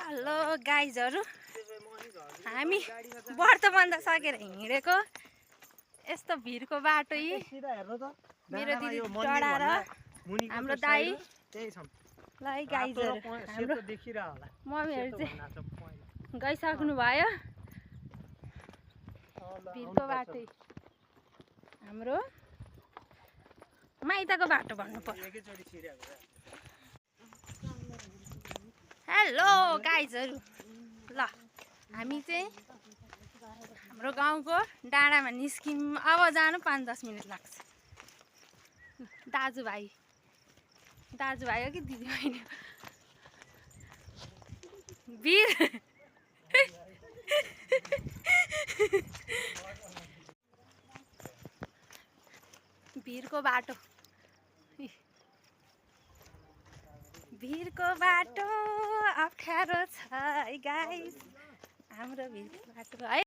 Hello गाइजहरु, हामी वर्तमान त सकेर हिँडेको। यस्तो भिरको बाटो यी मेरो दिदी टाढा र हाम्रो दाइ ल है गाइजहरु, हाम्रो मम्मीहरु चाहिँ गइसक्नु भयो। भिरको बाटो हाम्रो माइतको बाटो भन्नु पर्यो। हेलो गाइजहरु, ल हामी चाहिँ हाम्रो गाउँको डाँडामा निस्किम। अब जानु 5-10 मिनेट लाग्छ। दाजुभाइ हो कि दिदीबहिनी भिर भिरको बाटो अप्ठ्यारो छ है गाइस, हाम्रो भिरको बाटो है।